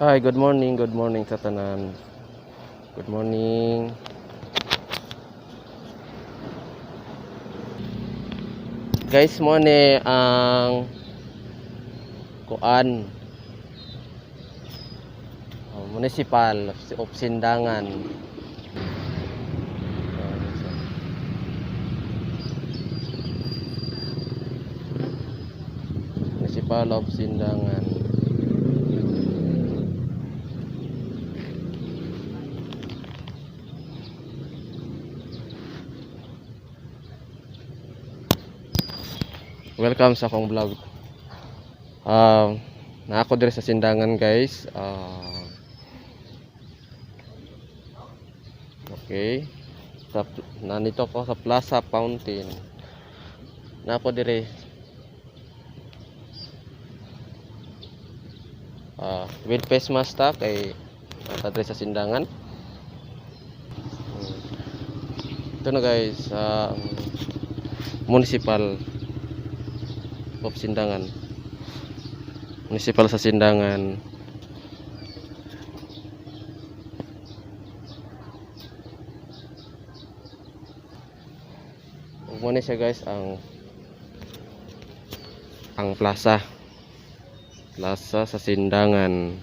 Hi, good morning sa tanan. Good morning. Guys, mo ni ang kuan, oh, Municipal of Sindangan. Municipal of Sindangan. Welcome sa akong vlog. Na ako diri sa Sindangan, guys. Okay. Nandito ko sa Plaza Fountain. Na ako diri. With face mask ta kay nata diri sa Sindangan. Ito na, guys, Municipal of Sindangan. Municipal sa Sindangan. Ug mo ni siya, guys, ang plaza. Plaza sa Sindangan.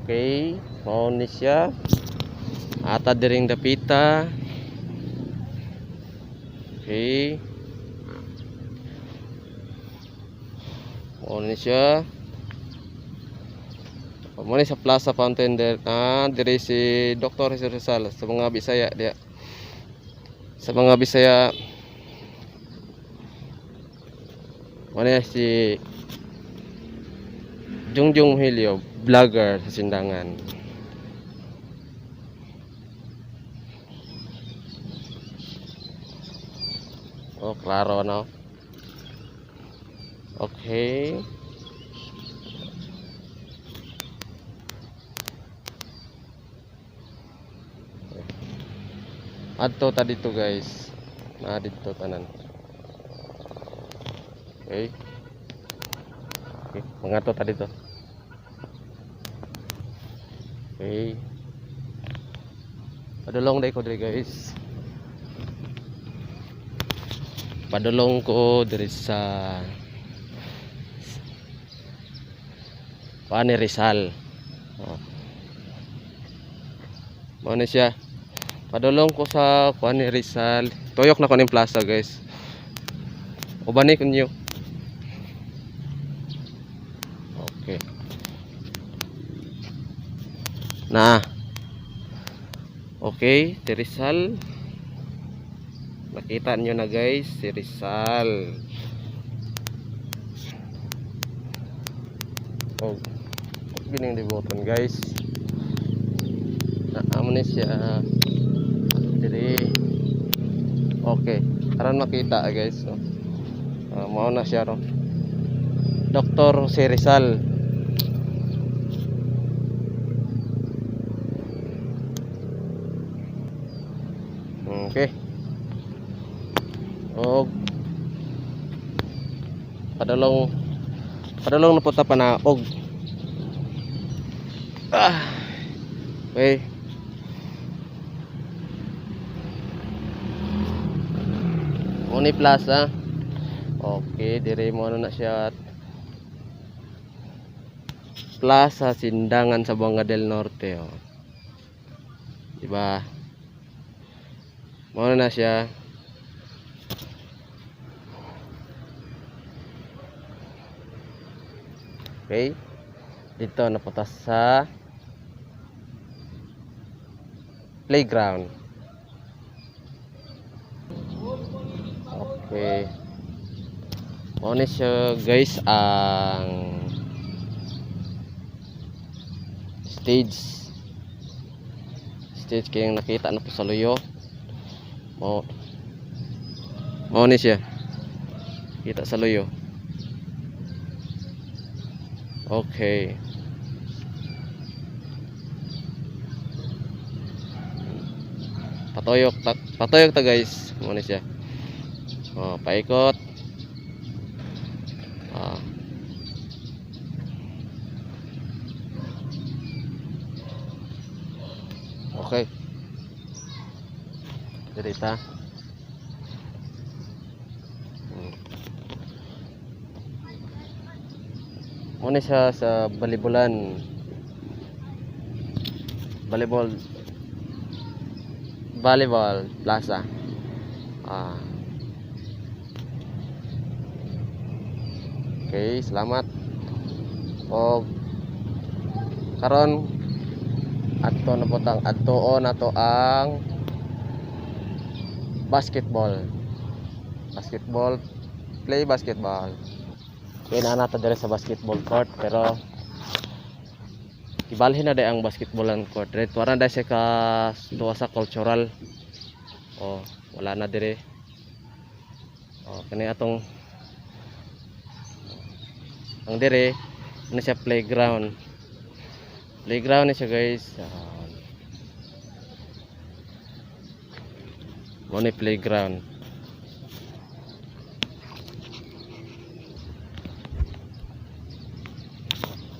Okay, mao ni siya. Ata diring dapita. Okay. Mao ni siya. Mao ni sa Plaza Fountain der. Ah, diri si Dr. Jesus Rizal sa mga Bisaya diya. Sa mga Bisaya. Mao ni si Jungjung Helio, vlogger sa Sindangan. Oh, klaro, no? Okay. Adto ta dito, guys. Na dito tanan. Okay. Okay, mangadto ta dito. Okay. Padulong dai ko diri, guys. Padulong ko diri sa Juan Rizal. Oh. Mao ni siya. Padulong ko sa Juan Rizal. Tuyok na ko ning plaza, guys. Uban ko niyo. Okay. Na. Okay, si Rizal. Nakita niyo na, guys, si Rizal. Oh, gining libutan, guys. Naa ni siya diri. Okay, aron makita, guys, no. Mao na siya, no. Dr. si Rizal. Okay. Og padulong padulong na punta panaog. Ah. Okay. Uni Plaza. Okay, dire mo ano na siya. Plaza Sindangan sa Zamboanga del Norte, oh. Diba? Mao na siya. Okay. Dito napunta sa playground. Okay. Mao ni siya, guys, ang stage. Stage kayong nakita na po sa luyo. Mao ni siya. Kita sa luyo. Okay. Patuyok ta, guys. Mao ni siya. Oh, paikot. Ah. Okay. Diri ta. Muna siya sa Balibulan. Volleyball Volleyball Plaza. Ah. Okay, salamat. Og karon adto na po tang adtuon nato ang basketball. Basketball, play basketball. Okay na nato dire sa basketball court, pero ibalhin na day ang basketballan court. Dire tuwa na day siya ka tuwa sa cultural. Oh, wala na dire. Oh, kani atong ang dire na siya playground. Playground na siya, guys. Mo ni playground.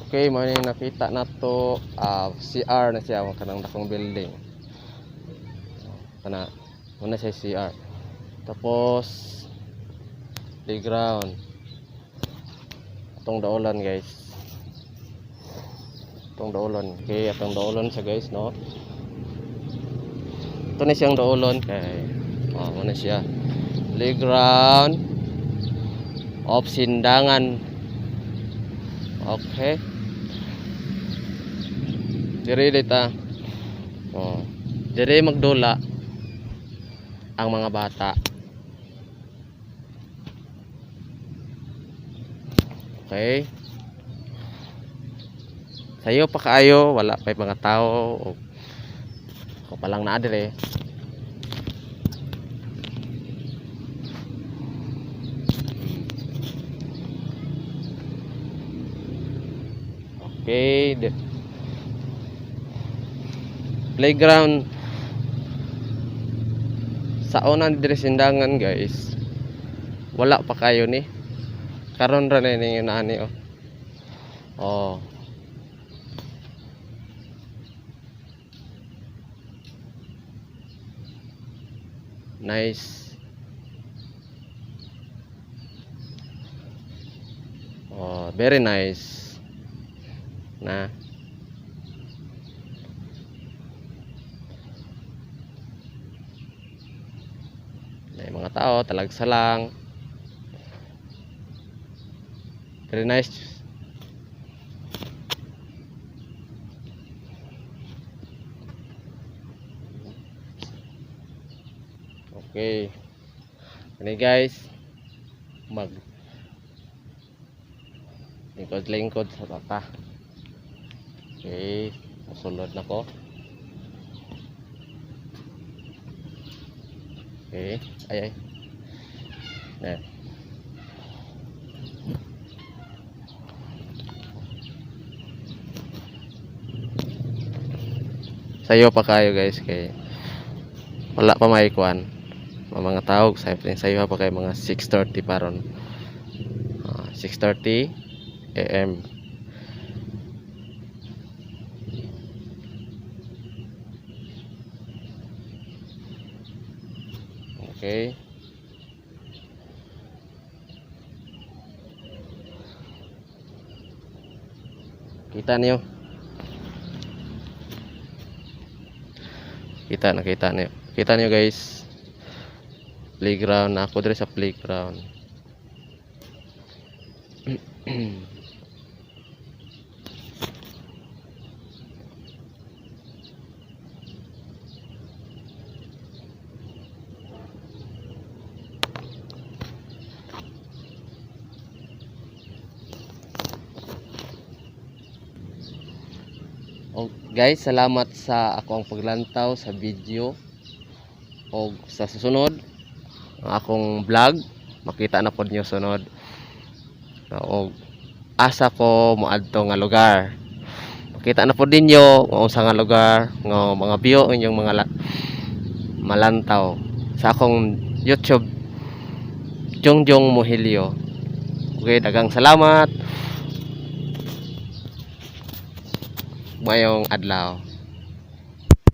Okay, mo ni nakita nato, CR na siya, kanang dakong building. Kana mo na siya CR. Tapos playground. Atong daulan, guys. Atong daulan. Okay, atong daulan siya, guys, no. Ito na siyang daulon kay, oh, mo na siya. Playground of Sindangan. Okay. Dire dita. Oh. Dire magdula ang mga bata. Okay. Sayo pa kaayo, wala pa mga tao. O, ako pa lang naa dire. Okay, playground sa una dire Sindangan, guys. Wala pa kayo ni. Karon ra na ning ani, oh. Oh. Nice. Oh, very nice. Na. May mga tao, talagsa lang. Very nice. Okay. Kani, guys, mag lingkod-lingkod sa tata. Okay, musulod na ko. Okay, ay ay. Na. Sayo pa kayo, guys, kay wala pa may kuan. Mga tao sayo, sayo pa kay mga 6:30 pa ron. 6:30 AM. Okay. Kita niyo. Kita na, kita niyo. Kita niyo, guys. Playground na ako dire sa playground. Oh, guys, salamat sa ako ang paglantaw sa video. Og sa susunod ang akong vlog, makita na pod niyo sunod. Og asa ko moadto nga lugar. Makita na pod ninyo kung unsa nga lugar nga mga view inyong mga malantaw sa akong YouTube, Jongjong Mohilio. Okay, daghang salamat. Mayong adlaw.